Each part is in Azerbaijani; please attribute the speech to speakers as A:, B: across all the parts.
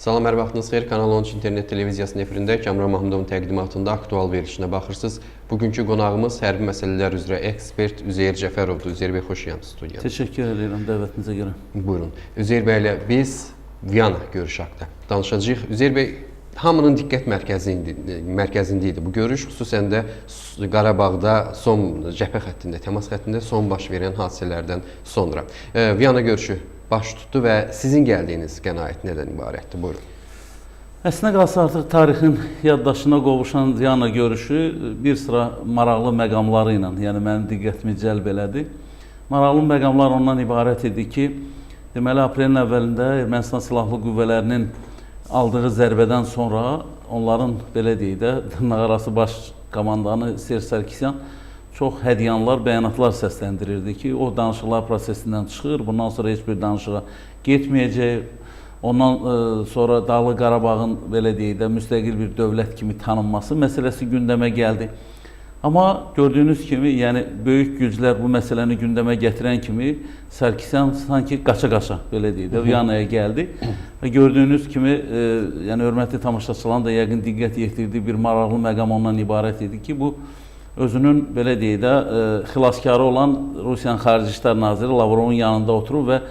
A: Salam, hər vaxtınız xeyir. Kanal 13 internet televiziyasının efirində Kamran Mahmudovun təqdimatında aktual verilişinə baxırsınız. Bugünkü qonağımız hərbi məsələlər üzrə ekspert Üzeyir Cəfərovdur. Üzeyir bəy, xoş gəlmisiniz studiyaya.
B: Təşəkkür edirəm dəvətinizə görə.
A: Buyurun. Üzeyir bəylə biz Viyana görüşü haqqında danışacağıq. Üzeyir bəy, hamının diqqət mərkəzində idi bu görüş, xüsusən də Qarabağda son cəbhə xəttində, təmas xəttində son baş verən hadisələrdən sonra. Viyana görüşü baş tutdu və sizin gəldiyiniz qənaət nədən ibarətdir? Buyurun.
B: Əslində qalsa artıq tarixin yaddaşına qovuşan Viyana görüşü bir sıra maraqlı məqamları ilə, yəni mənim diqqətimi cəlb elədi. Maraqlı məqamlar ondan ibarət idi ki, deməli aprelin əvvəlində Ermənistan Silahlı Qüvvələrinin aldığı zərbədən sonra onların, belə deyək də, dırnaqarası baş komandanı Serj Sarkisyan çox hədyanlar, bəyanatlar səsləndirirdi ki, o danışıqlar prosesindən çıxır, bundan sonra heç bir danışığa getməyəcək. Ondan sonra Dağlıq Qarabağın, belə deyək də, müstəqil bir dövlət kimi tanınması məsələsi gündəmə gəldi. Amma gördüyünüz kimi, yəni böyük güclər bu məsələni gündəmə gətirən kimi Sarkisyan sanki qaça-qaça, belə deyək də, Viyanaya gəldi. Və gördüyünüz kimi, yəni hörmətli tamaşaçıların da yəqin diqqət yetirdiyi bir maraqlı məqam ondan ibarət idi ki, bu özünün, belə deyək də, xilaskarı olan Rusiyanın Xarici İşlər Naziri Lavrovun yanında oturub və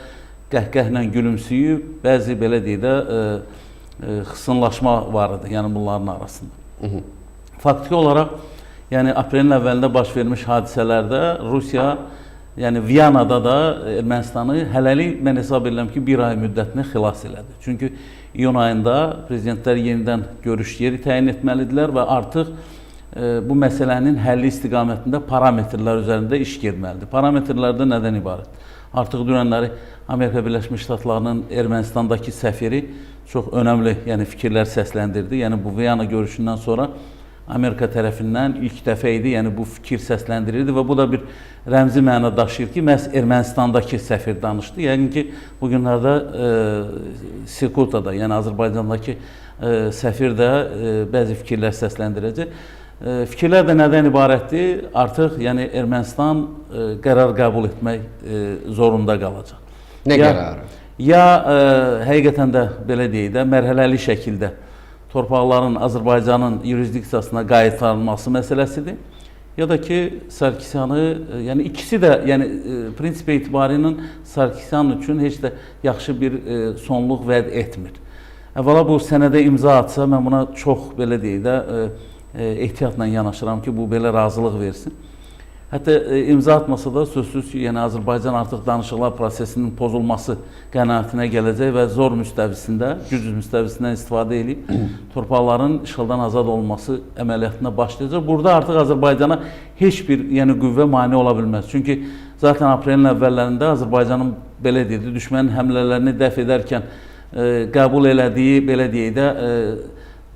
B: qəhqəhlə gülümsüyüb, bəzi, belə deyək də, xısınlaşma var idi, yəni bunların arasında. Faktiki olaraq, yəni aprelin əvvəlində baş vermiş hadisələrdə Rusiya, yəni Viyanada da Ermənistanı hələlik mən hesab edirəm ki, bir ay müddətini xilas elədi. Çünki iyun ayında prezidentlər yenidən görüş yeri təyin etməlidirlər və artıq bu məsələnin həlli istiqamətində parametrlər üzərində iş getməlidir. Parametrlər də nədən ibarət? Artıq dünənləri Amerika Birləşmiş Ştatlarının Ermənistandakı səfiri çox önəmli, yəni fikirlər səsləndirdi. Yəni bu Viyana görüşündən sonra Amerika tərəfindən ilk dəfə idi, yəni bu fikir səsləndirildi və bu da bir rəmzi məna daşıyır ki, məhz Ermənistandakı səfir danışdı. Yəqin ki, bu günlərdə Sikutada, yəni Azərbaycandakı səfir də bəzi fikirlər səsləndirəcək. Fikirlər də nədən ibarətdir? Artıq yəni Ermənistan qərar qəbul etmək zorunda qalacaq.
A: Nə qərarı?
B: Ya həqiqətən də belə deyək də, mərhələli şəkildə torpaqların Azərbaycanın yurisdiksiyasına qaytarılması məsələsidir. Ya da ki, Sarkisyanı, yəni ikisi də, yəni prinsip etibarı ilə Sarkisyan üçün heç də yaxşı bir sonluq vəd etmir. Əvvəla bu sənədə imza atsa, mən buna çox, belə deyək də, ehtiyatla yanaşıram ki, bu belə razılıq versin. Hətta imza atmasa da sözsüz ki, yəni Azərbaycan artıq danışıqlar prosesinin pozulması qənaətinə gələcək və zor müstəvisində, güc müstəvisindən istifadə edib torpaqların işğaldan azad olunması əməliyyatına başlayacaq. Burada artıq Azərbaycana heç bir, yəni qüvvə mane ola bilməz. Çünki zaten aprelin əvvəllərində Azərbaycanın, belə deyək, düşmənin həmlələrini dəf edərkən qəbul elədiyi, belə deyək də,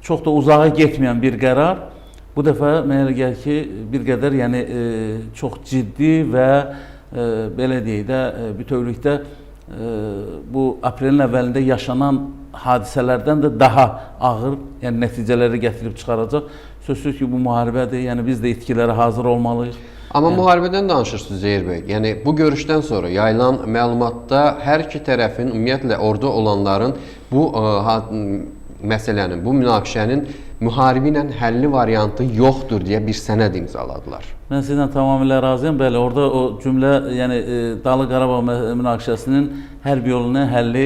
B: çox da uzağa getməyən bir qərar bu dəfə mənə elə gəlir ki, bir qədər, yəni çox ciddi və belə deyək də, bütövlükdə bu aprelin əvvəlində yaşanan hadisələrdən də daha ağır, yəni nəticələri gətirib çıxaracaq. Sözsüz ki, bu müharibədir, yəni biz də itkilərə hazır olmalıyıq.
A: Amma yəni, müharibədən danışırsınız Üzeyir bəy. Yəni bu görüşdən sonra yayılan məlumatda hər iki tərəfin, ümumiyyətlə orada olanların bu məsələnin, bu münaqişənin müharibə ilə həlli variantı yoxdur deyə bir sənəd imzaladılar.
B: Mən sizlə tamamilə razıyam. Bəli, orada o cümlə, yəni Dağlıq Qarabağ münaqişəsinin hərbi yoluna həlli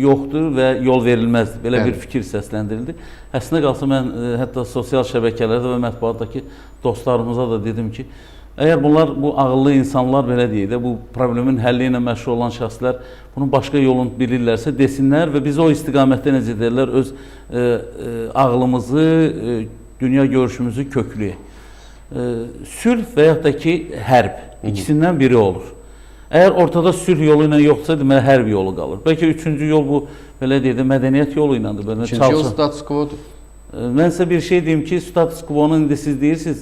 B: yoxdur və yol verilməzdir. Belə bir fikir səsləndirildi. Əslində qalsa mən hətta sosial şəbəkələrdə və mətbuatdakı dostlarımıza da dedim ki, əgər bunlar, bu ağıllı insanlar, belə deyək də, bu problemin həlli ilə məşğul olan şəxslər bunun başqa yolunu bilirlərsə desinlər və biz o istiqamətdə, necə deyirlər, öz ağlımızı, dünya görüşümüzü kökləyək. Sülh və yaxud da ki, hərb, ikisindən biri olur. Əgər ortada sülh yolu ilə yoxdursa, deməli hərb yolu qalır. Bəlkə üçüncü yol bu, belə deyək də, mədəniyyət yolu ilədir. Belə
A: üçüncü yol status quo-dur.
B: Mən sizə bir şey deyim ki, status quo-nu indi siz deyirsiniz,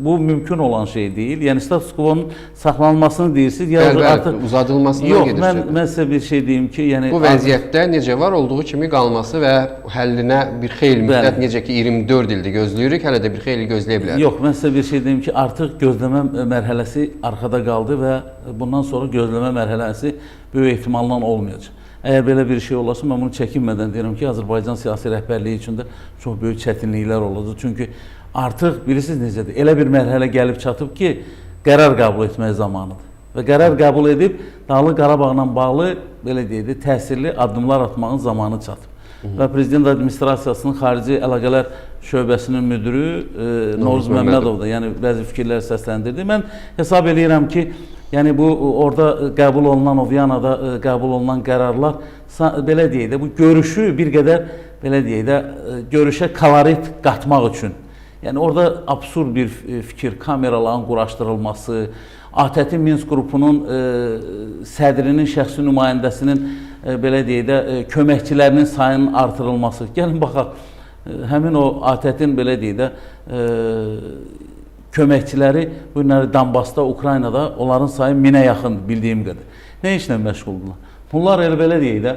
B: bu mümkün olan şey deyil. Yəni status quo-nun saxlanılmasını deyirsiniz.
A: Ya bəli, artıq uzadılmasından
B: yox, gedir. Yox, mən sizə bir şey deyim ki, yəni
A: bu vəziyyətdə necə var olduğu kimi qalması və həllinə bir xeyli müddət, necə ki 24 ildir gözləyirik, hələ də bir xeyli gözləyə bilərik.
B: Yox, mən sizə bir şey deyim ki, artıq gözləmə mərhələsi arxada qaldı və bundan sonra gözləmə mərhələsi böyük ehtimalla olmayacaq. Əgər belə bir şey olarsa, mən bunu çəkinmədən deyirəm ki, Azərbaycan siyasi rəhbərliyi üçün də çox böyük çətinliklər olacaq. Çünki artıq bilirsiniz necədir? Elə bir mərhələ gəlib çatıb ki, qərar qəbul etmək zamanıdır. Və qərar qəbul edib Dağlıq Qarabağla bağlı belə deyək də təsirli addımlar atmağın zamanı çatıb. Və Prezident Administrasiyasının Xarici Əlaqələr Şöbəsinin müdiri Novruz Məmmədov da, yəni bəzi fikirlər səsləndirdi. Mən hesab eləyirəm ki, yəni bu orada qəbul olunan, o Viyanada qəbul olunan qərarlar belə deyək də bu görüşü bir qədər belə deyək də görüşə kolorit qatmaq üçün. Yəni orada absurd bir fikir, kameraların quraşdırılması, ATƏT Minsk qrupunun sədrinin şəxsi nümayəndəsinin belə deyək də köməkçilərinin sayının artırılması. Gəlin baxaq, həmin o ATƏT-in belə deyək də köməkçiləri bu günləri Donbasda, Ukraynada onların sayı 1000-ə yaxındır bildiyim qədər. Nə işlə məşğuldurlar? Bunlar elə belə deyək də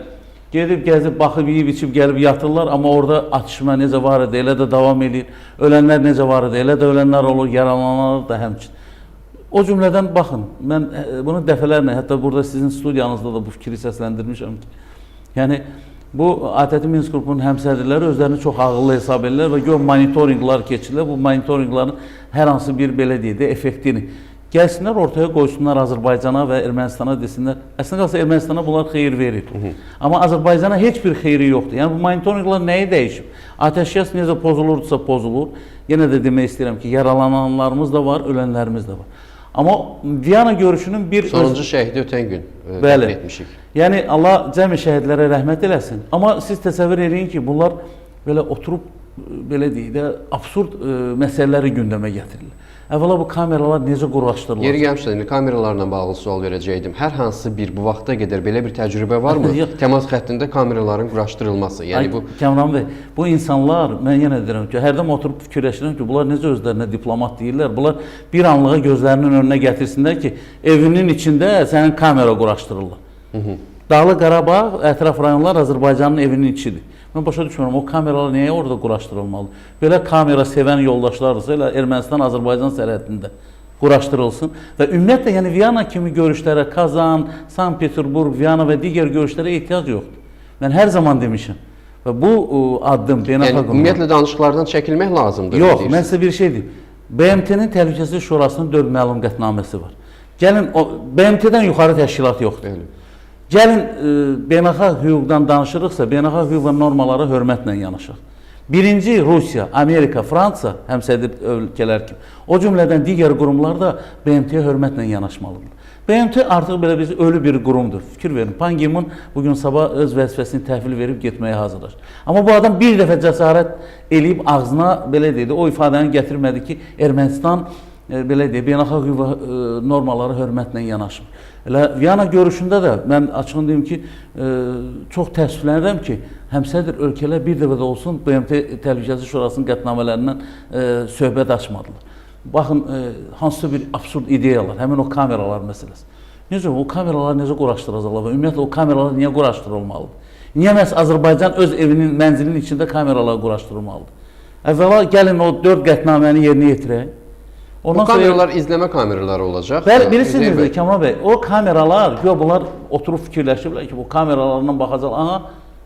B: gedib gəzib, baxıb, yeyib, içib gəlib yatırlar, amma orada atışma necə var idi, elə də davam eləyir. Ölənlər necə var idi, elə də ölənlər olur, yaralananlar da həmçinin. O cümlədən baxın, mən bunu dəfələrlə, hətta burada sizin studiyanızda da bu fikri səsləndirmişəm ki, yəni bu ATƏT Minsk qrupunun həmsədrləri özlərini çox ağıllı hesab edirlər və gör monitorinqlar keçirirlər. Bu monitorinqların hər hansı bir belə deyək də effektini gəlsinlər ortaya qoysunlar Azərbaycana və Ermənistana desinlər. Əslində qalsa Ermənistana bunlar xeyir verir. Amma Azərbaycana heç bir xeyri yoxdur. Yəni bu monitorinqlar nəyi dəyişib? Atəşkəs necə pozulurdusa pozulur. Yenə də demək istəyirəm ki, yaralananlarımız da var, ölənlərimiz də var. Amma Viyana görüşünün bir
A: Sonuncu şəhidi ötən gün
B: Bəli.
A: dəfn etmişik.
B: Yəni Allah cəmi şəhidlərə rəhmət eləsin. Amma siz təsəvvür eləyin ki, bunlar belə oturub belə deyək də absurd məsələləri gündəmə gətirirlər. Əvvəla bu kameralar necə quraşdırılır?
A: Yeri gəlmişdən, indi kameralarla bağlı sual verəcəkdim. Hər hansı bir bu vaxta qədər belə bir təcrübə varmı?
B: Yox.
A: Təmas xəttində kameraların quraşdırılması. Yəni bu
B: Kamran bəy, bu insanlar, mən yenə deyirəm ki, hərdən oturub fikirləşirəm ki, bunlar necə özlərinə diplomat deyirlər? Bunlar bir anlığa gözlərinin önünə gətirsinlər ki, evinin içində sənin kamera quraşdırırlar. Dağlıq Qarabağ, ətraf rayonlar Azərbaycanın evinin içidir. Mən başa düşmürəm, o kameralar niyə orada quraşdırılmalı? Belə kamera sevən yoldaşlardırsa, elə Ermənistan-Azərbaycan sərhədində quraşdırılsın və ümumiyyətlə, yəni Viyana kimi görüşlərə, Kazan, Sankt-Peterburq, Viyana və digər görüşlərə ehtiyac yoxdur. Mən hər zaman demişəm və bu addım beynəlxalq
A: yəni ümumiyyətlə danışıqlardan çəkilmək lazımdır.
B: Yox, mən sizə bir şey deyim. BMT-nin Təhlükəsizlik Şurasının 4 məlum qətnaməsi var. Gəlin o BMT-dən yuxarı təşkilat yoxdur.
A: Bəli.
B: Gəlin beynəlxalq hüquqdan danışırıqsa, beynəlxalq hüquq və normalara hörmətlə yanaşaq. Birinci Rusiya, Amerika, Fransa həmsədr ölkələr kimi. O cümlədən digər qurumlar da BMT-yə hörmətlə yanaşmalıdır. BMT artıq belə biz ölü bir qurumdur. Fikir verin, Pan Ki-mun bugün sabah öz vəzifəsini təhvil verib getməyə hazırlaşır. Amma bu adam bir dəfə cəsarət eləyib ağzına belə deydi, o ifadəni gətirmədi ki, Ermənistan belə deyək, beynəlxalq hüquq normalara hörmətlə yanaşmır. Elə Viyana görüşündə də mən açığını deyim ki, çox təəssüflənirəm ki, həmsədr ölkələr bir dəfə də olsun BMT Təhlükəsizlik Şurasının qətnamələrindən söhbət açmadılar. Baxın, hansısa bir absurd ideyalar, həmin o kameralar məsələsi. Necə o kameraları necə quraşdıracaqlar və ümumiyyətlə o kameralar niyə quraşdırılmalıdır? Niyə məhz Azərbaycan öz evinin, mənzilinin içində kameralar quraşdırılmalıdır? Əvvəla gəlin o 4 qətnaməni yerinə yetirək.
A: Ondan bu kameralar sonra, izləmə kameraları olacaq.
B: Bəli, bilirsiniz necə, Kamran bəy, o kameralar, güya bunlar oturub fikirləşiblər ki, bu kameralarla baxacaq. Aha,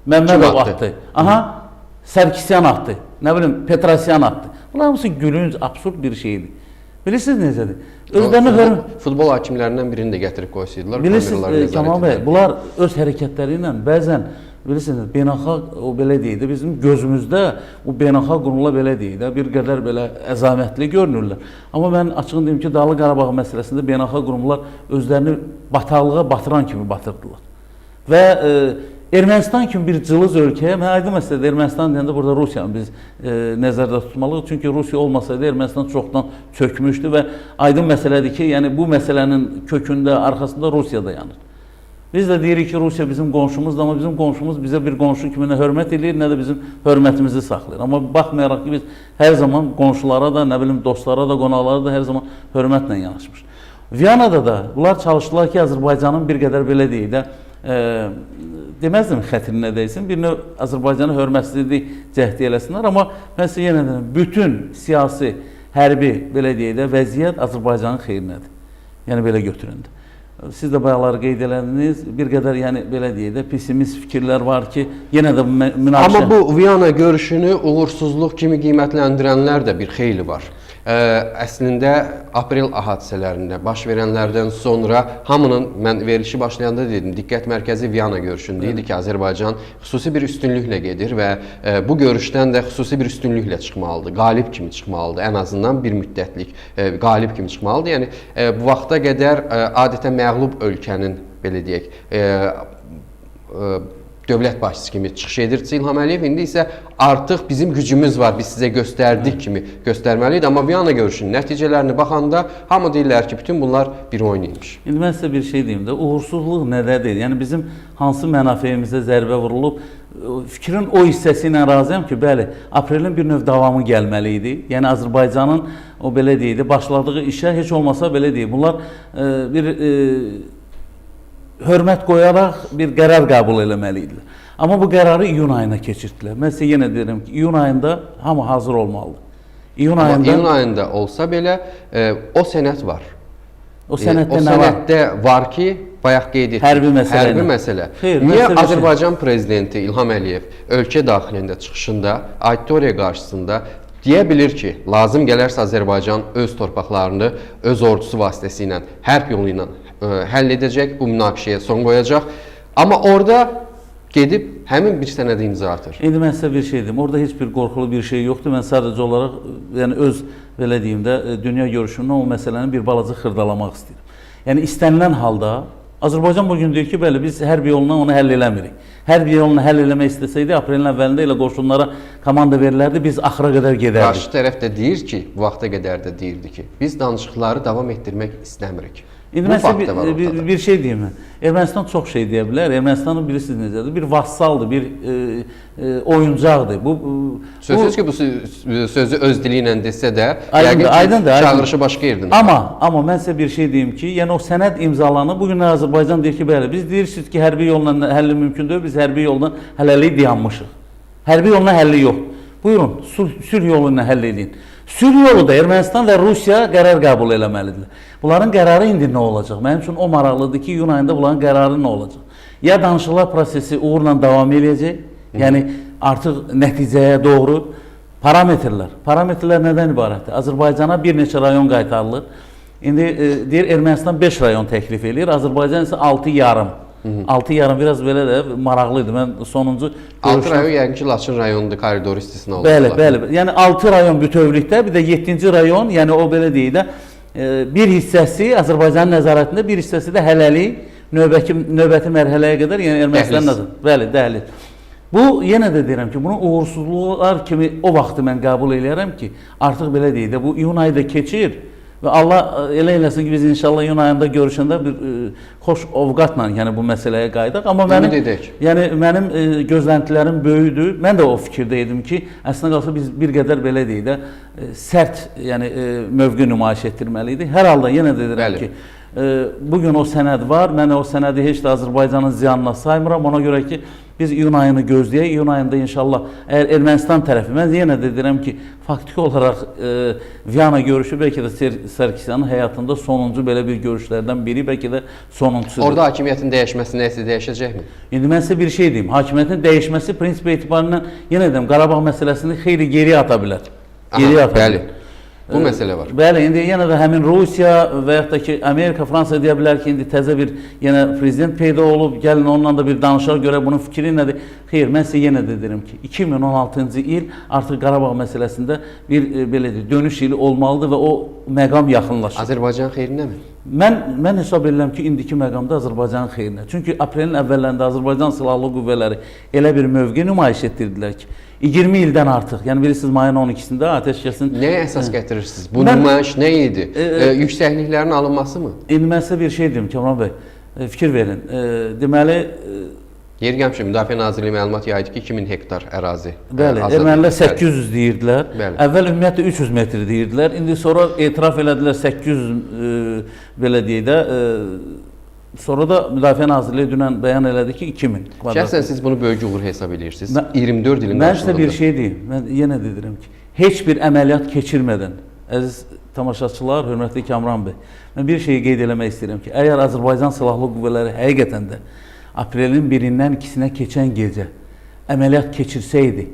B: Məmmədov atdı. Aha, Sərkisyan atdı. Nə bilim, Petrosyan atdı. Bunlar hamısı gülünc, absurd bir şeydir. Bilirsiniz necədir?
A: Özlərini futbol hakimlərindən birini də gətirib qoysaydılar.
B: Bilirsiniz, Kamal bəy, bunlar öz hərəkətləri ilə bəzən bilirsiniz, beynəlxalq o belə deyək də, bizim gözümüzdə o beynəlxalq qurumlar belə deyək də, bir qədər belə əzamətli görünürlər. Amma mən açığını deyim ki, Dağlıq Qarabağ məsələsində beynəlxalq qurumlar özlərini bataqlığa batıran kimi batırdılar. Və Ermənistan kimi bir cılız ölkəyə, mən aydın məsələdir, Ermənistan deyəndə burada Rusiyanı biz nəzərdə tutmalıyıq. Çünki Rusiya olmasaydı Ermənistan çoxdan çökmüşdü və aydın məsələdir ki, yəni bu məsələnin kökündə, arxasında Rusiya dayanır. Biz də deyirik ki, Rusiya bizim qonşumuzdur, amma bizim qonşumuz bizə bir qonşu kimi nə hörmət eləyir, nə də bizim hörmətimizi saxlayır. Amma baxmayaraq ki, biz hər zaman qonşulara da, nə bilim dostlara da, qonaqlara da hər zaman hörmətlə yanaşmış. Viyanada da bunlar çalışdılar ki, Azərbaycanın bir qədər belə deyək də, deməzdim xətrinə dəysin, bir növ Azərbaycanı hörmətsizlik cəhdi eləsinlər, amma mən sizə yenə deyirəm, bütün siyasi, hərbi, belə deyək də, vəziyyət Azərbaycanın xeyrinədir. Yəni belə götürəndə. Siz də bayaqlar qeyd elədiniz, bir qədər, yəni belə deyək də, pessimist fikirlər var ki, yenə də münaqişə.
A: Amma bu Viyana görüşünü uğursuzluq kimi qiymətləndirənlər də bir xeyli var. Əslində aprel hadisələrində baş verənlərdən sonra hamının, mən verilişi başlayanda dedim, diqqət mərkəzi Viyana görüşündə idi ki, Azərbaycan xüsusi bir üstünlüklə gedir və bu görüşdən də xüsusi bir üstünlüklə çıxmalıdır, qalib kimi çıxmalıdır, ən azından bir müddətlik qalib kimi çıxmalıdır. Yəni bu vaxta qədər adətən məğlub ölkənin, belə deyək, dövlət başçısı kimi çıxış edirdi İlham Əliyev. İndi isə artıq bizim gücümüz var, biz sizə göstərdik kimi göstərməliydi. Amma Viyana görüşünün nəticələrini baxanda hamı deyirlər ki, bütün bunlar bir oyun imiş.
B: İndi mən sizə bir şey deyim də, uğursuzluq nədədir? Yəni bizim hansı mənafeyimizə zərbə vurulub? Fikrin o hissəsi ilə razıyam ki, bəli, aprelin bir növ davamı gəlməli idi. Yəni Azərbaycanın o belə deyək də, başladığı işə heç olmasa belə deyək, bunlar bir hörmət qoyaraq bir qərar qəbul eləməli idilər. Amma bu qərarı iyun ayına keçirdilər. Mən sizə yenə deyirəm ki, iyun ayında hamı hazır olmalıdır. İyun ayında,
A: iyun ayında olsa belə o sənəd var.
B: O sənəddə
A: o
B: nə var?
A: Sənəddə var ki, bayaq qeyd etdik.
B: Hərbi məsələ.
A: Hərbi məsələ.
B: Xeyr,
A: niyə Azərbaycan prezidenti İlham Əliyev ölkə daxilində çıxışında, auditoriya qarşısında deyə bilir ki, lazım gələrsə Azərbaycan öz torpaqlarını öz ordusu vasitəsilə, hərb yolu ilə həll edəcək, bu münaqişəyə son qoyacaq. Amma orada gedib həmin bir sənədi imza atır.
B: İndi mən sizə bir şey deyim. Orada heç bir qorxulu bir şey yoxdur. Mən sadəcə olaraq, yəni öz belə deyim də, dünya görüşümdən o məsələni bir balaca xırdalamaq istəyirəm. Yəni istənilən halda Azərbaycan bugün deyir ki, bəli, biz hərbi yolla onu həll eləmirik. Hərbi yolla həll eləmək istəsəydi, aprelin əvvəlində elə qoşunlara komanda verilərdi, biz axıra qədər gedərdik.
A: Qarşı tərəf də deyir ki, bu vaxta qədər də deyirdi ki, biz danışıqları davam etdirmək istəmirik.
B: İndi mən sizə bir şey deyim. Ermənistan çox şey deyə bilər. Ermənistanı bilirsiniz necədir? Bir vassaldır, bir oyuncaqdır. Bu
A: sözsüz ki, bu sözü öz dili ilə desə də, yəqin ki, çağırışı başqa yerdən.
B: Amma mən sizə bir şey deyim ki, yəni o sənəd imzalanıb. Bugün Azərbaycan deyir ki, bəli, biz deyirsiniz ki, hərbi yolla həlli mümkün deyil, biz hərbi yolla hələlik dayanmışıq. Hərbi yolla həlli yox. Buyurun, sülh yolu ilə həll edin. Sülh yolu da Ermənistan və Rusiya qərar qəbul eləməlidirlər. Bunların qərarı indi nə olacaq? Mənim üçün o maraqlıdır ki, iyun ayında bunların qərarı nə olacaq? Ya danışıqlar prosesi uğurla davam eləyəcək, yəni artıq nəticəyə doğru parametrlər. Parametrlər nədən ibarətdir? Azərbaycana bir neçə rayon qaytarılır. İndi deyir Ermənistan 5 rayon təklif eləyir, Azərbaycan isə 6,5. 6,5 biraz belə də maraqlı idi. Mən sonuncu
A: 6 rayon yəqin ki, Laçın rayonunda koridoru istisna oldular.
B: Bəli, bəli. Yəni 6 rayon bütövlükdə, bir də 7-ci rayon, yəni o belə deyək də, bir hissəsi Azərbaycanın nəzarətində, bir hissəsi də hələlik növbəti mərhələyə qədər, yəni Ermənistan nəzarətində. Bəli, dəhliz. Bu yenə də deyirəm ki, bunu uğursuzluqlar kimi o vaxtı mən qəbul eləyərəm ki, artıq belə deyək də, bu iyun ayı da keçir. Və Allah elə eləsin ki, biz inşallah iyun ayında görüşəndə bir xoş ovqatla, yəni bu məsələyə qayıdaq. Amma mənim, yəni mənim gözləntilərim böyüdü. Mən də o fikirdə idim ki, əslində qalsa biz bir qədər belə deyək də sərt, yəni mövqe nümayiş etdirməli idi. Hər halda yenə də deyirəm ki, bugün o sənəd var. Mən o sənədi heç də Azərbaycanın ziyanına saymıram. Ona görə ki, biz iyun ayını gözləyək. İyun ayında inşallah əgər Ermənistan tərəfi, mən yenə də deyirəm ki, faktiki olaraq Viyana görüşü bəlkə də Sarkisyanın həyatında sonuncu belə bir görüşlərdən biri, bəlkə də sonuncusudur.
A: Orada hakimiyyətin dəyişməsi nəsə dəyişəcəkmi?
B: İndi mən sizə bir şey deyim. Hakimiyyətin dəyişməsi prinsip etibarilə yenə deyirəm, Qarabağ məsələsini xeyli geriyə ata bilər. Geriyə ata bilər.
A: Bəli. Bu məsələ var.
B: Bəli, indi yenə də həmin Rusiya və yaxud da ki, Amerika, Fransa deyə bilər ki, indi təzə bir yenə prezident peyda olub, gəlin onunla da bir danışaq görə bunun fikri nədir? Xeyr, mən sizə yenə də deyirəm ki, 2016-cı il artıq Qarabağ məsələsində bir belə deyək, dönüş ili olmalıdır və o məqam yaxınlaşır.
A: Azərbaycan xeyrinəmi?
B: Mən hesab edirəm ki, indiki məqamda Azərbaycanın xeyrinə. Çünki aprelin əvvəllərində Azərbaycan Silahlı Qüvvələri elə bir mövqe nümayiş etdirdilər ki, 20 ildən artıq, yəni bilirsiniz mayın 12-sində atəşkəsin...
A: Nəyə əsas gətirirsiniz? Bu nümayiş nə idi? Yüksəkliklərin alınması mı?
B: İndi mən sizə bir şey deyim, Kamran bəy, fikir verin. Deməli...
A: Yeri gəlmişəm, Müdafiə Nazirliyi məlumat yaydı ki, 2000 hektar ərazi.
B: Bəli, ermənilər 800 deyirdilər.
A: Bəli.
B: Əvvəl ümumiyyətlə 300 metr deyirdilər. İndi sonra etiraf elədilər 800, belə deyək də, sonra da Müdafiə Nazirliyi dünən bəyan elədi ki, 2000 kvadrat.
A: Şəxsən siz bunu böyük uğur hesab edirsiniz. 24 ilin
B: qarşılığında. Mən sizə bir şey deyim, mən yenə də deyirəm ki, heç bir əməliyyat keçirmədən, Əziz tamaşaçılar, hörmətli Kamran bəy, mən bir şeyi qeyd eləmək istəyirəm ki, əgər Azərbaycan Silahlı Qüvvələri həqiqətən də aprelin 1-dən 2-sinə keçən gecə əməliyyat keçirsəydi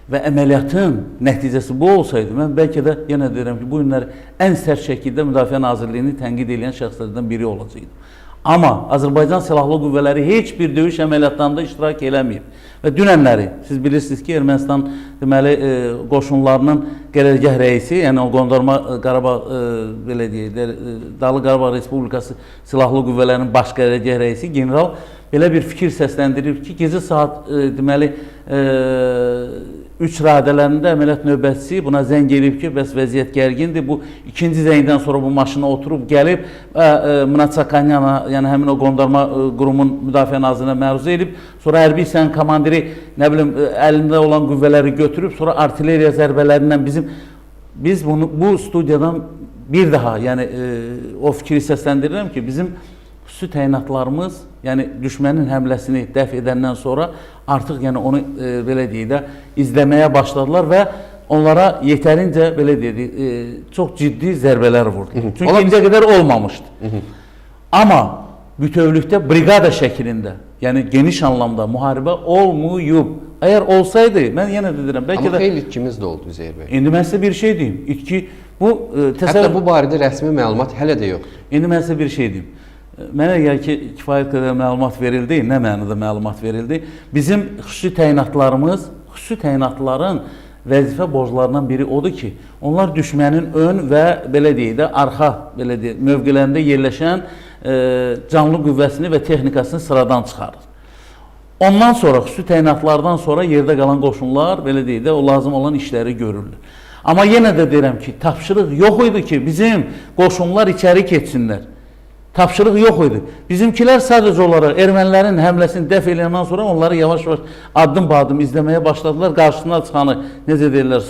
B: və əməliyyatın nəticəsi bu olsaydı, mən bəlkə də yenə deyirəm ki, bu günlər ən sərt şəkildə Müdafiə Nazirliyini tənqid edən şəxslərdən biri olacaqdım. Amma Azərbaycan Silahlı Qüvvələri heç bir döyüş əməliyyatlarında iştirak eləməyib. Və dünənləri siz bilirsiniz ki, Ermənistan deməli qoşunlarının qərargah rəisi, yəni o Qondarma Qarabağ belə deyək də, Dağlıq Qarabağ Respublikası Silahlı Qüvvələrinin baş qərargah rəisi general belə bir fikir səsləndirib ki, gecə saat deməli 3 radələrində əməliyyat növbətçisi buna zəng eləyib ki, bəs vəziyyət gərgindir. Bu ikinci zəngdən sonra bu maşına oturub gəlib Mnatsakanyan, yəni həmin o qondarma qurumun Müdafiə Nazirinə məruzə edib. Sonra hərbi hissənin komandiri nə bilim əlində olan qüvvələri götürüb, sonra artilleriya zərbələrindən biz bunu bu studiyadan bir daha, yəni o fikri səsləndirirəm ki, bizim xüsusi təyinatlarımız, yəni düşmənin həmləsini dəf edəndən sonra artıq yəni onu belə deyək də izləməyə başladılar və onlara yetərincə belə deyək çox ciddi zərbələr vurdu. Çünki indiyə qədər olmamışdı. Amma bütövlükdə briqada şəklində, yəni geniş anlamda müharibə olmayıb. Əgər olsaydı, mən yenə də deyirəm, bəlkə
A: Amma
B: də
A: xeyli itkimiz də oldu Üzeyir bəy.
B: İndi mən sizə bir şey deyim. İtki bu
A: Hətta bu barədə rəsmi məlumat hələ də yoxdur.
B: İndi mən sizə bir şey deyim. Mənə gəlir ki, kifayət qədər məlumat verildi. Nə mənada məlumat verildi? Bizim xüsusi təyinatlarımız, xüsusi təyinatların vəzifə borclarından biri odur ki, onlar düşmənin ön və belə deyək də arxa belə deyək mövqelərində yerləşən canlı qüvvəsini və texnikasını sıradan çıxarır. Ondan sonra xüsusi təyinatlardan sonra yerdə qalan qoşunlar belə deyək də o lazım olan işləri görürlər. Amma yenə də deyirəm ki, tapşırıq yox idi ki, bizim qoşunlar içəri keçsinlər. Tapşırıq yox idi. Bizimkilər sadəcə olaraq ermənilərin həmləsini dəf eləyəndən sonra onları yavaş-yavaş addım-ba-addım izləməyə başladılar. Qarşısına çıxanı, necə deyirlər,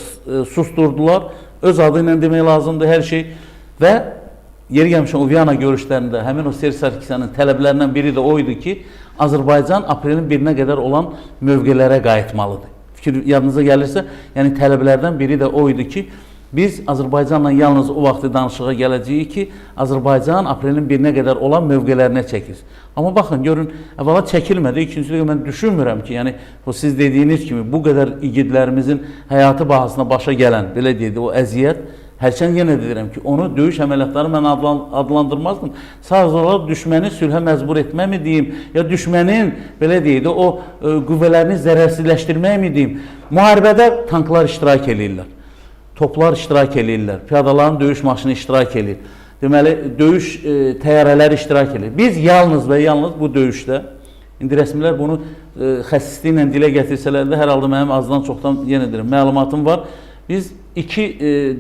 B: susturdular. Öz adı ilə demək lazımdır hər şey. Və yeri gəlmişən o Viyana görüşlərində həmin o Serj Sarkisyanın tələblərindən biri də o idi ki, Azərbaycan aprelin 1-nə qədər olan mövqelərə qayıtmalıdır. Fikir yadınıza gəlirsə, yəni tələblərdən biri də o idi ki, biz Azərbaycanla yalnız o vaxtı danışığa gələcəyik ki, Azərbaycan aprelin 1-nə qədər olan mövqelərinə çəkilsin. Amma baxın, görün, əvvəla çəkilmədi. İkincisi mən düşünmürəm ki, yəni o siz dediyiniz kimi bu qədər igidlərimizin həyatı bahasına başa gələn, belə deyək, o əziyyət, hərçənd yenə deyirəm ki, onu döyüş əməliyyatları mən adlandırmazdım. Sadəcə olaraq düşməni sülhə məcbur etmə mi deyim, ya düşmənin, belə deyək də, o qüvvələrini zərərsizləşdirmək mi deyim. Müharibədə tanklar iştirak eləyirlər, toplar iştirak eləyirlər, piyadaların döyüş maşını iştirak eləyir. Deməli, döyüş təyyarələri iştirak eləyir. Biz yalnız və yalnız bu döyüşdə, indi rəsmilər bunu xəsisliklə dilə gətirsələr də, hər halda mənim azdan çoxdan, yenə deyirəm, məlumatım var. Biz 2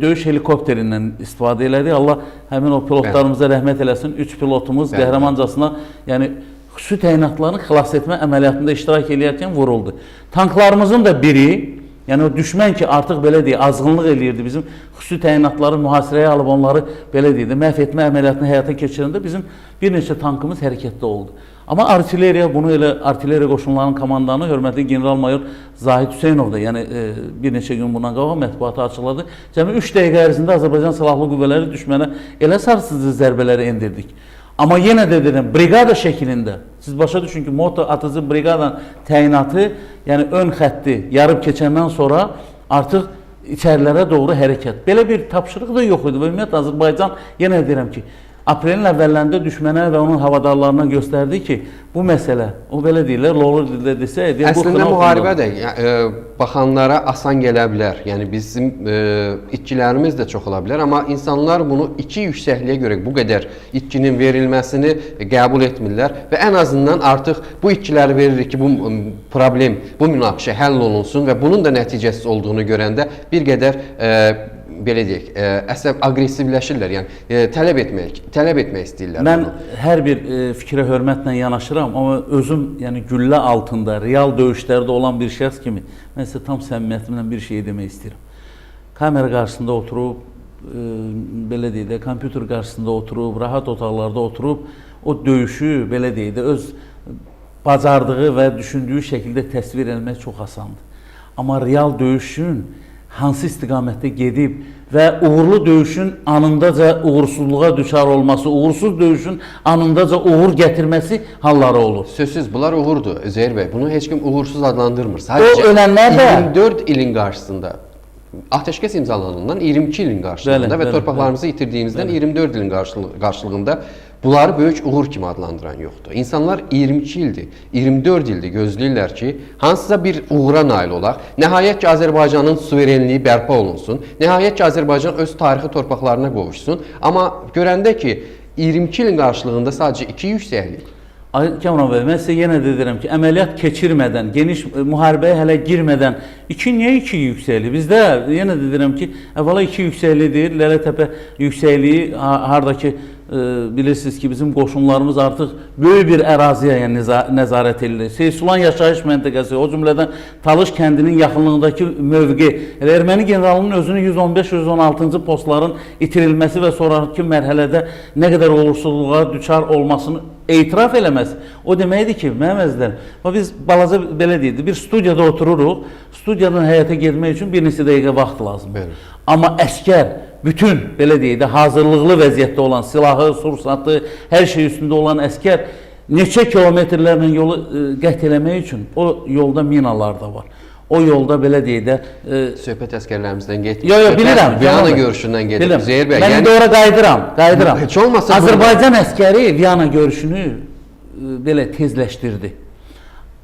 B: döyüş helikopterindən istifadə elədik. Allah həmin o pilotlarımıza rəhmət eləsin. 3 pilotumuz qəhrəmancasına, yəni xüsusi təyinatlarını xilas etmə əməliyyatında iştirak eləyərkən vuruldu. Tanklarımızın da biri, yəni o düşmən ki, artıq belə deyək, azğınlıq eləyirdi bizim xüsusi təyinatları mühasirəyə alıb onları belə deyək də, məhv etmə əməliyyatını həyata keçirəndə bizim bir neçə tankımız hərəkətdə oldu. Amma artilleriya, bunu elə artilleriya qoşunlarının komandanı hörmətli general-mayor Zahid Hüseynov da, yəni bir neçə gün bundan qabaq mətbuata açıqladı. Cəmi 3 dəqiqə ərzində Azərbaycan Silahlı Qüvvələri düşmənə elə sarsıcı zərbələri endirdik. Amma yenə də deyirəm, briqada şəklində, siz başa düşün ki, moto atıcı briqadanın təyinatı, yəni ön xətti yarıb keçəndən sonra artıq içərilərə doğru hərəkət. Belə bir tapşırıq da yox idi və ümumiyyətlə Azərbaycan, yenə deyirəm ki, aprelin əvvəllərində düşmənə və onun havadarlarına göstərdi ki, bu məsələ, o belə deyirlər, lolu dildə desək, deyir, bu
A: Əslində müharibə də baxanlara asan gələ bilər. Yəni bizim itkilərimiz də çox ola bilər, amma insanlar bunu iki yüksəkliyə görə bu qədər itkinin verilməsini qəbul etmirlər və ən azından artıq bu itkiləri veririk ki, bu problem, bu münaqişə həll olunsun və bunun da nəticəsiz olduğunu görəndə bir qədər belə deyək, əsəb aqressivləşirlər. Yəni tələb etmək istəyirlər.
B: Mən bunu. Hər bir fikrə hörmətlə yanaşıram, amma özüm, yəni güllə altında, real döyüşlərdə olan bir şəxs kimi mən sizə tam səmimiyyətimlə bir şey demək istəyirəm. Kamera qarşısında oturub, belə deyək də, kompüter qarşısında oturub, rahat otaqlarda oturub o döyüşü, belə deyək də, öz bacardığı və düşündüyü şəkildə təsvir etmək çox asandır. Amma real döyüşün hansı istiqamətdə gedib və uğurlu döyüşün anındaca uğursuzluğa düçar olması, uğursuz döyüşün anındaca uğur gətirməsi halları olur.
A: Sözsüz bunlar uğurdur Üzeyir bəy. Bunu heç kim uğursuz adlandırmır. Sadəcə
B: O ölənlər də
A: 24 ilin qarşısında atəşkəs imzalanandan 22 ilin qarşılığında
B: Bəli,
A: və
B: bəli,
A: torpaqlarımızı itirdiyimizdən 24 ilin qarşılığında bunları böyük uğur kimi adlandıran yoxdur. İnsanlar 22 ildir, 24 ildir gözləyirlər ki, hansısa bir uğura nail olaq. Nəhayət ki, Azərbaycanın suverenliyi bərpa olunsun. Nəhayət ki, Azərbaycan öz tarixi torpaqlarına qovuşsun. Amma görəndə ki, 22 ilin qarşılığında sadəcə 2 yüksəklik.
B: Ay Kamran bəy, mən sizə yenə də deyirəm ki, əməliyyat keçirmədən, geniş müharibəyə hələ girmədən iki niyə iki yüksəklik? Bizdə yenə də deyirəm ki, əvvəla iki yüksəklikdir. Lələtəpə yüksəkliyi hardakı bilirsiniz ki, bizim qoşunlarımız artıq böyük bir əraziyə yəni nəzarət edilir. Seysulan yaşayış məntəqəsi, o cümlədən Talış kəndinin yaxınlığındakı mövqe, elə erməni generalının özünün 115-116-cı postların itirilməsi və sonrakı mərhələdə nə qədər uğursuzluğa düçar olmasını etiraf eləməsi. O deməkdir ki, mənim əzizlərim, bax biz balaca belə deyildi, bir studiyada otururuq, studiyadan həyata getmək üçün bir neçə dəqiqə vaxt lazımdır.
A: Bəli.
B: Amma əskər bütün belə deyək də hazırlıqlı vəziyyətdə olan silahı, sursatı, hər şey üstündə olan əskər neçə kilometrlərlə yolu qət eləmək üçün o yolda minalar da var. O yolda belə deyək də
A: Söhbət əskərlərimizdən getmir.
B: Yo, yo,
A: Söhbət
B: bilirəm.
A: Viyana
B: Kamran bəy.
A: görüşündən gedir.
B: Bilirəm.
A: Üzeyir bəy,
B: Mən
A: yəni
B: indi ora qayıdıram, qayıdıram.
A: Heç olmasa
B: Azərbaycan əskəri Viyana görüşünü belə tezləşdirdi.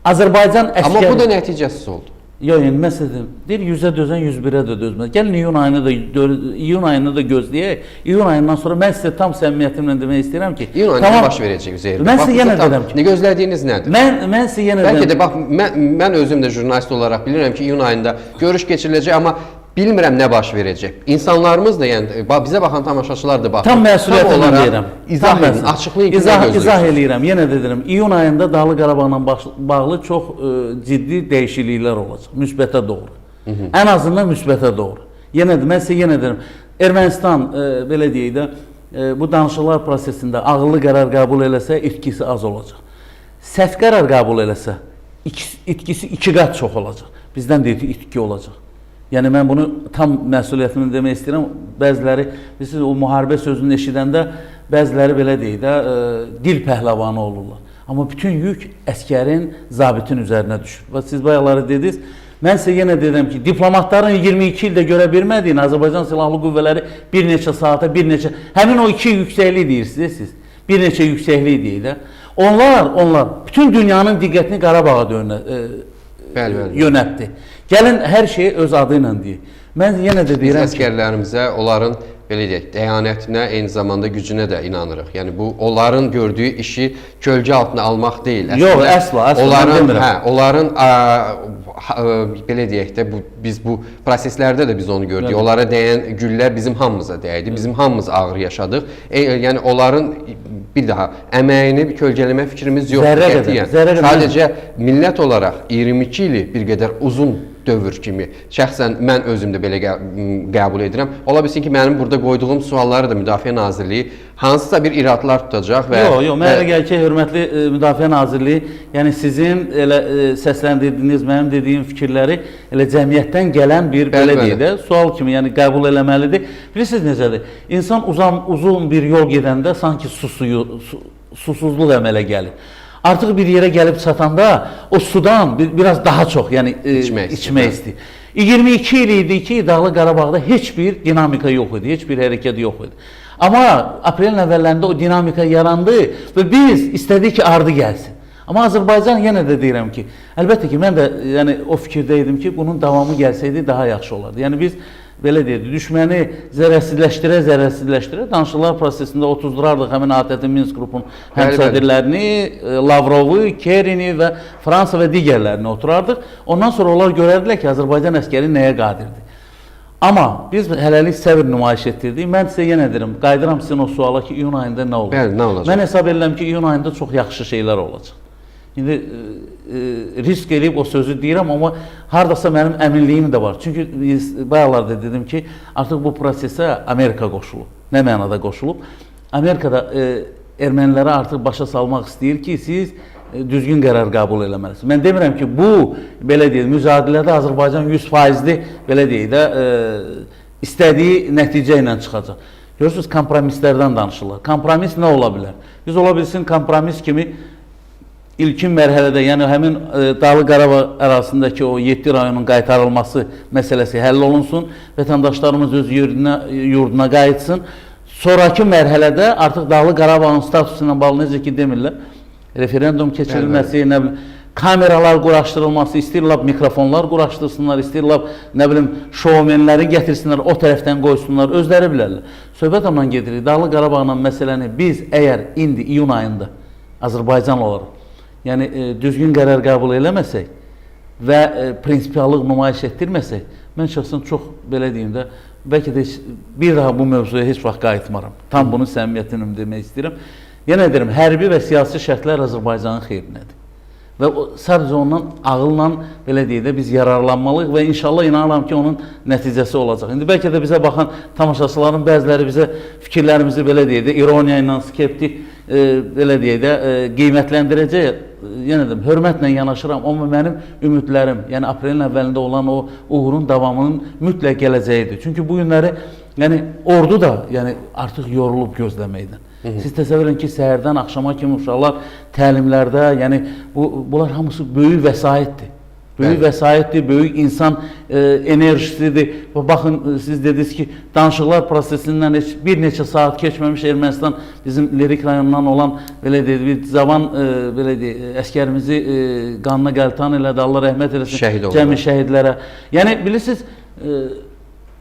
B: Azərbaycan əskəri
A: amma bu da nəticəsiz oldu.
B: Yox, yəni mən sizə deyim, deyir 100-ə dözən 101-ə də dözməz. Gəlin iyun ayını da iyun ayını da gözləyək. İyun ayından sonra mən sizə tam səmimiyyətimlə demək istəyirəm ki,
A: İyun ayında
B: tamam,
A: baş verəcək Üzeyir bəy.
B: Mən
A: Bax,
B: sizə yenə
A: tam-
B: deyirəm ki,
A: Nə gözlədiyiniz nədir?
B: mən sizə yenə
A: Bəlkə
B: deyirəm
A: də bax mən özüm də jurnalist olaraq bilirəm ki, iyun ayında görüş keçiriləcək, amma bilmirəm nə baş verəcək. İnsanlarımız da, yəni bizə baxan tamaşaçılar da baxır.
B: Tam məsuliyyətlə
A: olaraq
B: deyirəm.
A: İzah
B: Tam
A: edin,
B: məsuliyyət.
A: açıqlayın ki, nə
B: İzah
A: gözləyirsiniz?
B: eləyirəm. Yenə də deyirəm, iyun ayında Dağlıq Qarabağla bağlı çox ciddi dəyişikliklər olacaq, müsbətə doğru. Ən azından müsbətə doğru. Yenə də mən sizə yenə deyirəm, Ermənistan belə deyək də, bu danışıqlar prosesində ağıllı qərar qəbul eləsə, itkisi az olacaq. Səhv qərar qəbul eləsə, itkisi iki qat çox olacaq. Bizdən də itki olacaq. Yəni mən bunu tam məsuliyyətimlə demək istəyirəm. Bəziləri, bilirsiniz, o müharibə sözünü eşidəndə bəziləri belə deyir də, dil pəhləvanı olurlar. Amma bütün yük əskərin, zabitin üzərinə düşür. Və siz bayaqları dediniz, mən sizə yenə deyirəm ki, diplomatların 22 ildə görə bilmədiyini Azərbaycan Silahlı Qüvvələri bir neçə saata, bir neçə, həmin o iki yüksəklik deyirsiniz siz, bir neçə yüksəklik deyir də. Onlar bütün dünyanın diqqətini Qarabağa
A: Bəli, bəli.
B: yönəltdi. Gəlin hər şeyi öz adı ilə deyək. Mən yenə də
A: Biz
B: deyirəm ki,
A: əskərlərimizə, onların belə deyək, dəyanətinə, eyni zamanda gücünə də inanırıq. Yəni bu onların gördüyü işi kölgə altına almaq deyil.
B: Yox, əsla, əsla, mən
A: Onların,
B: demirəm.
A: hə, onların belə deyək də bu biz bu proseslərdə də biz onu gördük.
B: Bəli.
A: Onlara dəyən güllə bizim hamımıza dəydi. Bizim hamımız ağır yaşadıq. Yəni onların bir daha əməyini kölgələmə fikrimiz yoxdur
B: Zərrə qədər,
A: qətiyyən.
B: zərrə qədər.
A: Sadəcə millət olaraq 22 ili bir qədər uzun dövr kimi şəxsən mən özüm də belə qəbul edirəm. Ola bilsin ki, mənim burada qoyduğum sualları da Müdafiə Nazirliyi hansısa bir iradlar tutacaq və
B: Yox, yox, mənə elə gəlir ki, hörmətli Müdafiə Nazirliyi, yəni sizin elə səsləndirdiyiniz, mənim dediyim fikirləri elə cəmiyyətdən gələn bir
A: Bəli,
B: belə
A: bəli.
B: deyək də, sual kimi, yəni qəbul eləməlidir. Bilirsiniz necədir? İnsan uzun bir yol gedəndə sanki susuzluq əmələ gəlir. Artıq bir yerə gəlib çatanda o sudan biraz daha çox, yəni
A: İçmək istəyir,
B: içmək
A: bəli.
B: istəyir. 22 il idi ki, Dağlıq Qarabağda heç bir dinamika yox idi, heç bir hərəkət yox idi. Amma aprelin əvvəllərində o dinamika yarandı və biz istədik ki, ardı gəlsin. Amma Azərbaycan yenə də deyirəm ki, əlbəttə ki, mən də yəni o fikirdə idim ki, bunun davamı gəlsəydi daha yaxşı olardı. Yəni biz belə deyək, düşməni zərərsizləşdirə danışıqlar prosesində otuzdurardıq həmin ATƏT-in Minsk qrupunun həmsədrlərini, Lavrovu, Kerrini və Fransa və digərlərini oturardıq. Ondan sonra onlar görərdilər ki, Azərbaycan əskəri nəyə qadirdir. Amma biz hələlik səbir nümayiş etdirdik. Mən sizə yenə deyirəm, qayıdıram sizin o suala ki, iyun ayında nə olacaq?
A: Bəli, nə olacaq?
B: Mən hesab edirəm ki, iyun ayında çox yaxşı şeylər olacaq. İndi risk eləyib o sözü deyirəm, amma hardasa mənim əminliyim də var. Çünki biz bayaqlarda dedim ki, artıq bu prosesə Amerika qoşulub. Nə mənada qoşulub? Amerikada ermənilərə artıq başa salmaq istəyir ki, siz düzgün qərar qəbul eləməlisiniz. Mən demirəm ki, bu belə deyək, müzadilədə Azərbaycan 100%-li belə deyək də istədiyi nəticə ilə çıxacaq. Görürsünüz, kompromislərdən danışırlar. Kompromis nə ola bilər? Biz ola bilsin kompromis kimi ilkin mərhələdə, yəni həmin Dağlıq Qarabağ ərazisindəki o 7 rayonun qaytarılması məsələsi həll olunsun, vətəndaşlarımız öz yurduna qayıtsın. Sonrakı mərhələdə artıq Dağlıq Qarabağın statusu ilə bağlı necə ki demirlər, referendum keçirilməsi, nə bilim, kameralar quraşdırılması, istəyirlər mikrofonlar quraşdırsınlar, istəyirlər nə bilim şoumenləri gətirsinlər, o tərəfdən qoysunlar, özləri bilərlər. Söhbət ondan gedir. Dağlıq Qarabağla məsələni biz əgər indi iyun ayında Azərbaycan olaraq, yəni düzgün qərar qəbul eləməsək və prinsipiallıq nümayiş etdirməsək, mən şəxsən çox belə deyim də, bəlkə də heç, bir daha bu mövzuya heç vaxt qayıtmaram. Tam bunu səmimiyyətimlə demək istəyirəm. Yenə deyirəm, hərbi və siyasi şərtlər Azərbaycanın xeyrinədir. Və o, sadəcə ondan ağılla belə deyək də biz yararlanmalıyıq və inşallah inanıram ki, onun nəticəsi olacaq. İndi bəlkə də bizə baxan tamaşaçıların bəziləri bizə fikirlərimizi belə deyək də ironiya ilə, skeptik belə deyək də qiymətləndirəcək. Yenə deyim, hörmətlə yanaşıram, amma mənim ümidlərim, yəni aprelin əvvəlində olan o uğurun davamının mütləq gələcəyidir. Çünki bu günləri yəni ordu da yəni artıq yorulub gözləməkdən. Siz təsəvvür edin ki, səhərdən axşama kimi uşaqlar təlimlərdə, yəni bunlar hamısı böyük vəsaitdir. Böyük vəsaitdir, böyük insan enerjisidir. Baxın, siz dediniz ki, danışıqlar prosesindən heç bir neçə saat keçməmiş Ermənistan bizim Lerik rayonundan olan belə deyək, bir cavan belə deyək, əskərimizi qanına qəltan elədi. Allah rəhmət eləsin.
A: Şəhid oldular.
B: Cəmi şəhidlərə. Yəni bilirsiniz,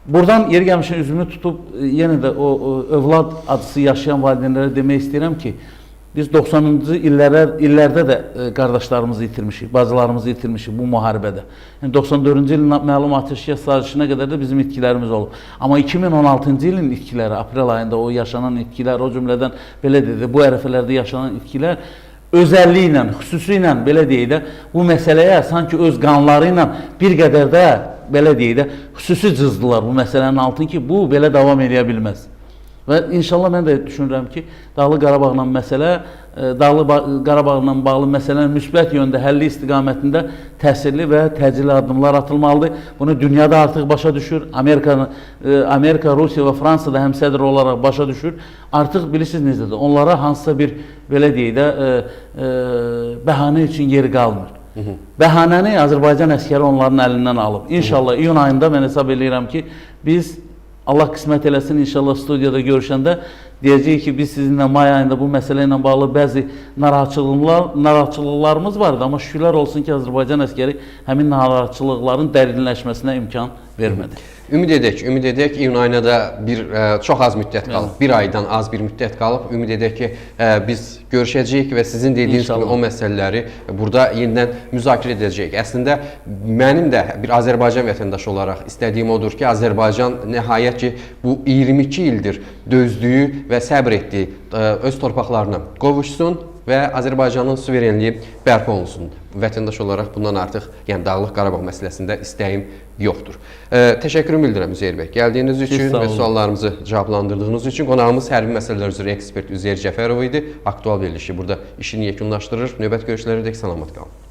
B: buradan yeri gəlmişən üzümü tutub yenə də o övlad acısı yaşayan valideynlərə demək istəyirəm ki, biz 90-cı illərdə də qardaşlarımızı itirmişik, bacılarımızı itirmişik bu müharibədə. Yəni 94-cü ilin məlum atəşkəs sazişinə qədər də bizim itkilərimiz olub. Amma 2016-cı ilin itkiləri, aprel ayında o yaşanan itkilər, o cümlədən belə dedi, bu ərəfələrdə yaşanan itkilər özəlliklə, xüsusilə belə deyək də, bu məsələyə sanki öz qanları ilə bir qədər də belə deyək də, xüsusi cızdılar bu məsələnin altını ki, bu belə davam eləyə bilməz. Və inşallah mən də düşünürəm ki, Dağlıq Qarabağla məsələ, Dağlıq Qarabağla bağlı məsələnin müsbət yöndə həlli istiqamətində təsirli və təcili addımlar atılmalıdır. Bunu dünyada artıq başa düşür. Amerika, Rusiya və Fransa da həmsədr olaraq başa düşür. Artıq bilirsiniz necədir? Onlara hansısa bir belə deyək də bəhanə üçün yeri qalmır. Bəhanəni Azərbaycan əskəri onların əlindən alıb. İnşallah iyun ayında mən hesab eləyirəm ki, biz Allah qismət eləsin, inşallah studiyada görüşəndə deyəcəyik ki, biz sizinlə may ayında bu məsələ ilə bağlı bəzi narahatçılıqlarımız vardı, amma şükürlər olsun ki, Azərbaycan əskəri həmin narahatçılıqların dərinləşməsinə imkan vermədi.
A: Ümid edək, iyun ayına da bir çox az müddət qalıb, bir aydan az bir müddət qalıb. Ümid edək ki, biz görüşəcəyik və sizin dediyiniz
B: İnşallah.
A: kimi o məsələləri burada yenidən müzakirə edəcəyik. Əslində mənim də bir Azərbaycan vətəndaşı olaraq istədiyim odur ki, Azərbaycan nəhayət ki, bu 22 ildir dözdüyü və səbr etdiyi öz torpaqlarına qovuşsun və Azərbaycanın suverenliyi bərpa olunsun. Vətəndaş olaraq bundan artıq, yəni Dağlıq Qarabağ məsələsində istəyim yoxdur. Təşəkkürümü bildirəm Üzeyir bəy. Gəldiyiniz üçün və suallarımızı cavablandırdığınız üçün. Qonağımız hərbi məsələlər üzrə ekspert Üzeyir Cəfərov idi. Aktual verilişi burada işini yekunlaşdırır. Növbəti görüşlərə dək salamat qalın.